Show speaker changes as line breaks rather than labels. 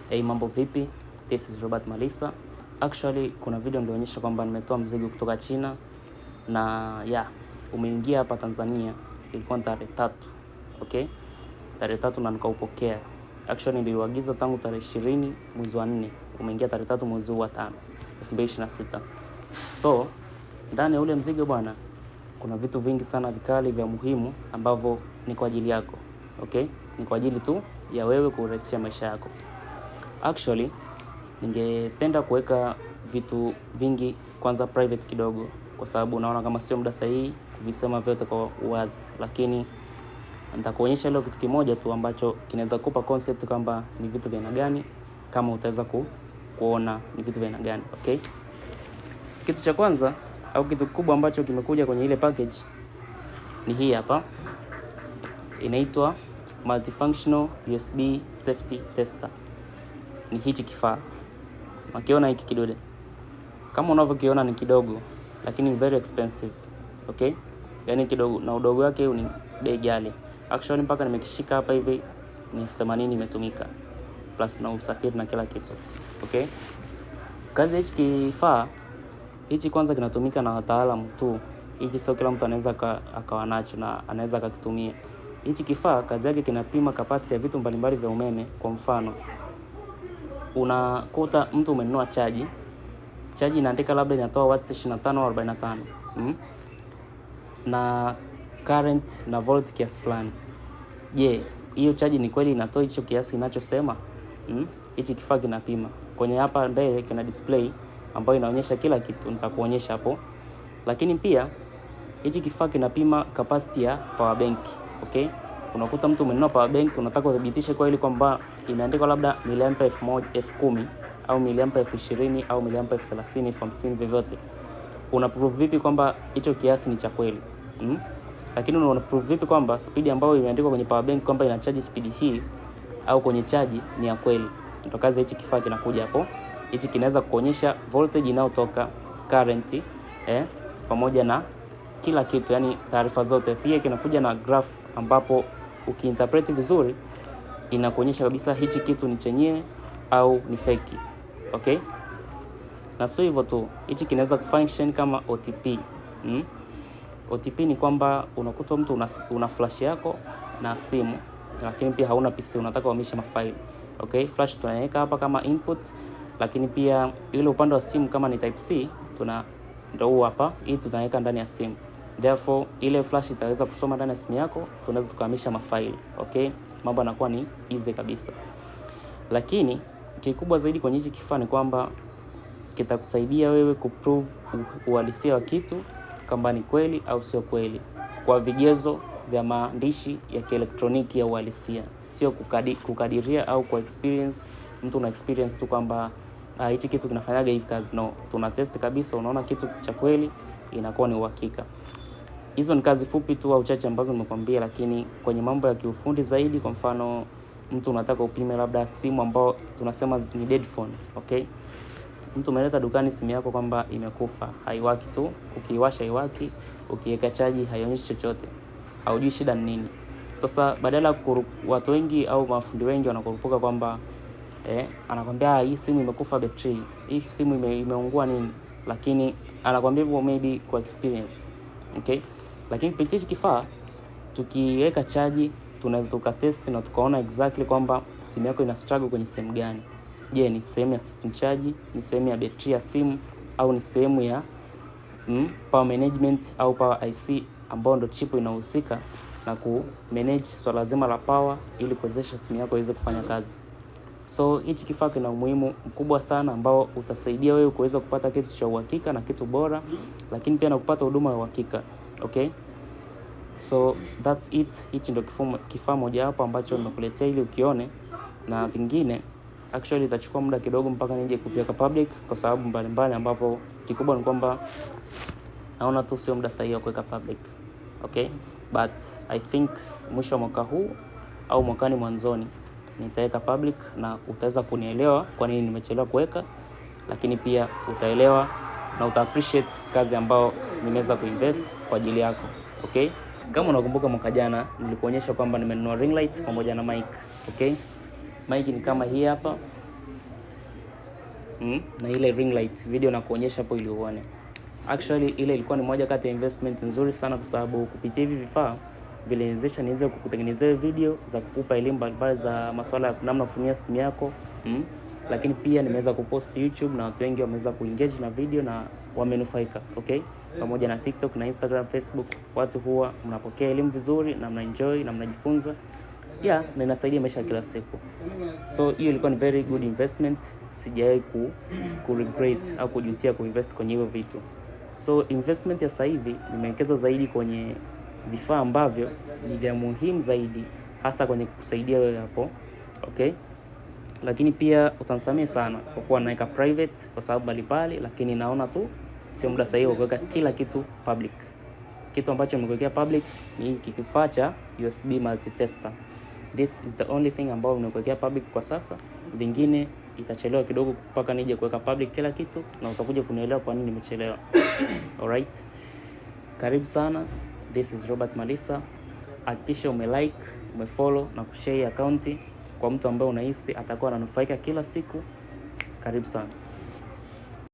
Hey, mambo vipi? This is Robert Malisa. Actually, kuna video nilionyesha kwamba nimetoa mzigo kutoka China na yeah, umeingia hapa Tanzania, ilikuwa tarehe 3. Okay? Tarehe 3 na nikaupokea. Actually niliuagiza tangu tarehe 20 mwezi wa 4, umeingia tarehe 3 mwezi wa 5 2026. So, ndani ya ule mzigo bwana, kuna vitu vingi sana vikali vya muhimu ambavyo ni kwa ajili yako. Okay? Ni kwa ajili tu ya wewe kurahisisha maisha yako. Actually, ningependa kuweka vitu vingi kwanza private kidogo, kwa sababu naona kama sio muda sahihi kuvisema vyote kwa uwazi, lakini nitakuonyesha leo kitu kimoja tu ambacho kinaweza kupa concept kwamba ni vitu vya aina gani, kama utaweza kuona ni vitu vya aina gani. Okay, kitu cha kwanza au kitu kikubwa ambacho kimekuja kwenye ile package ni hii hapa, inaitwa Multifunctional USB Safety Tester. Ni hichi kifaa unakiona hiki kidude, kama unavyokiona ni kidogo, lakini very expensive. Okay, yani kidogo na udogo wake ni bei ghali. Actually mpaka nimekishika hapa hivi ni 80 imetumika, plus na usafiri na kila kitu. Okay, kazi ya hichi kifaa hichi kwanza kinatumika na wataalamu tu. Hichi sio kila mtu anaweza akawa nacho na anaweza akakitumia. Hichi kifaa kazi yake kinapima capacity ya vitu mbalimbali vya umeme. Kwa mfano, unakuta mtu umenunua chaji, chaji inaandika labda inatoa watts 25 au 45, Na current na volt kiasi fulani. Je, hiyo chaji ni kweli inatoa hicho kiasi inachosema? Hichi kifaa kinapima. Kwenye hapa mbele kina display ambayo inaonyesha kila kitu, nitakuonyesha hapo. Lakini pia hichi kifaa kinapima capacity ya power bank. Okay? Unakuta mtu umenunua power bank, unataka udhibitishe kweli kwamba imeandikwa labda miliampa 1000, 10,000 au miliampa 20,000 au miliampa 30,000, 50,000, vyovyote. Una prove vipi kwamba hicho kiasi ni cha kweli? Lakini una prove vipi kwamba speed ambayo imeandikwa kwenye power bank kwamba ina charge speed hii au kwenye chaji ni ya kweli? Ndio kazi hichi kifaa kinakuja hapo. Hichi kinaweza kuonyesha voltage inayotoka, current, pamoja na kila kitu, yani taarifa zote. Pia kinakuja na graph ambapo ukiinterpret vizuri inakuonyesha kabisa hichi kitu ni chenyewe au ni fake. Okay? Na sio hivyo tu, hichi kinaweza kufunction kama OTP. OTP ni kwamba unakuta mtu una flash yako na simu, lakini pia hauna PC, unataka uhamishe mafaili. Okay, flash tunaweka hapa kama input, lakini pia ile upande wa simu kama ni type C tuna ndio huu hapa, hii tunaweka ndani ya simu. Therefore ile flash itaweza kusoma ndani ya simu yako, tunaweza tukahamisha mafaili. Okay, mambo yanakuwa ni easy kabisa. Lakini kikubwa zaidi kwenye hichi kifaa ni kwamba kitakusaidia wewe kuprove uhalisia wa kitu kwamba ni kweli au sio kweli kwa vigezo vya maandishi ya kielektroniki ya uhalisia, sio kukadiria au kwa experience. Mtu una experience tu kwamba hichi kitu kinafanyaga hivi kazi. No, tuna test kabisa, unaona kitu cha kweli, inakuwa ni uhakika. Hizo ni kazi fupi tu au chache ambazo nimekwambia, lakini kwenye mambo ya kiufundi zaidi, kwa mfano mtu unataka upime labda simu ambao tunasema ni dead phone, okay? Mtu umeleta dukani simu yako kwamba imekufa, haiwaki tu, ukiiwasha haiwaki, ukiweka chaji haionyeshi chochote, haujui shida ni nini. Sasa badala watu wengi au mafundi wengi wanakurupuka kwamba anakwambia hii simu imekufa betri, hii simu imeungua nini, lakini anakwambia hivyo maybe kwa experience, okay? Lakini kupitia hichi kifaa tukiweka chaji tunaweza tukatest na tukaona exactly kwamba simu yako ina struggle kwenye sehemu gani. Je, ni sehemu ya system charge, ni sehemu ya betri ya simu au ni sehemu ya power management au power IC ambayo ndo chip inahusika na ku manage swala zima la power ili kuwezesha simu yako iweze kufanya kazi. So hichi kifaa kina umuhimu mkubwa sana ambao utasaidia wewe kuweza kupata kitu cha uhakika na kitu bora, lakini pia na kupata huduma ya uhakika. Okay? So that's it. Hichi ndio kifaa mojawapo ambacho nimekuletea ili ukione, na vingine actually itachukua muda kidogo mpaka nije kuviweka public kwa sababu mbalimbali, ambapo kikubwa ni kwamba naona tu sio muda sahihi wa kuweka public. Okay? But I think mwisho wa mwaka huu au mwakani mwanzoni nitaweka public na utaweza kunielewa kwa nini nimechelewa kuweka, lakini pia utaelewa na uta appreciate kazi ambayo nimeweza kuinvest kwa ajili yako. Okay? Kama unakumbuka mwaka jana nilikuonyesha kwamba nimenunua ring light pamoja na mic. Okay? Mic ni kama hii hapa. Na ile ring light video na kuonyesha hapo ili uone. Actually ile ilikuwa ni moja kati ya investment nzuri sana, kwa sababu kupitia hivi vifaa viliwezesha niweze kukutengenezea video za kukupa elimu mbalimbali za masuala ya namna kutumia simu yako. Lakini pia nimeweza kupost YouTube na watu wengi wameweza kuengage na video na wamenufaika, okay? Pamoja na TikTok na Instagram, Facebook, watu huwa mnapokea elimu vizuri na mnaenjoy na mnajifunza, yeah, na inasaidia maisha ya kila siku. So hiyo ilikuwa ni very good investment, sijawahi ku regret au kujutia kuinvest kwenye hivyo vitu. So investment ya sasa hivi nimewekeza zaidi kwenye vifaa ambavyo ni vya muhimu zaidi, hasa kwenye kukusaidia wewe hapo, okay. Lakini pia utanisamehe sana kwa kuwa naweka private kwa sababu mbalimbali, lakini naona tu sio muda sahihi wa kuweka kila kitu public. Kitu ambacho nimekuwekea public ni hiki kifaa cha USB multitester. This is the only thing ambayo nimekuwekea public kwa sasa. Vingine itachelewa kidogo mpaka nije kuweka public kila kitu, na utakuja kunielewa kwa nini nimechelewa. Alright, karibu sana. This is Robert Malisa. Hakikisha umelike, umefollow na kushare account kwa mtu ambaye unahisi atakuwa ananufaika kila siku. Karibu sana.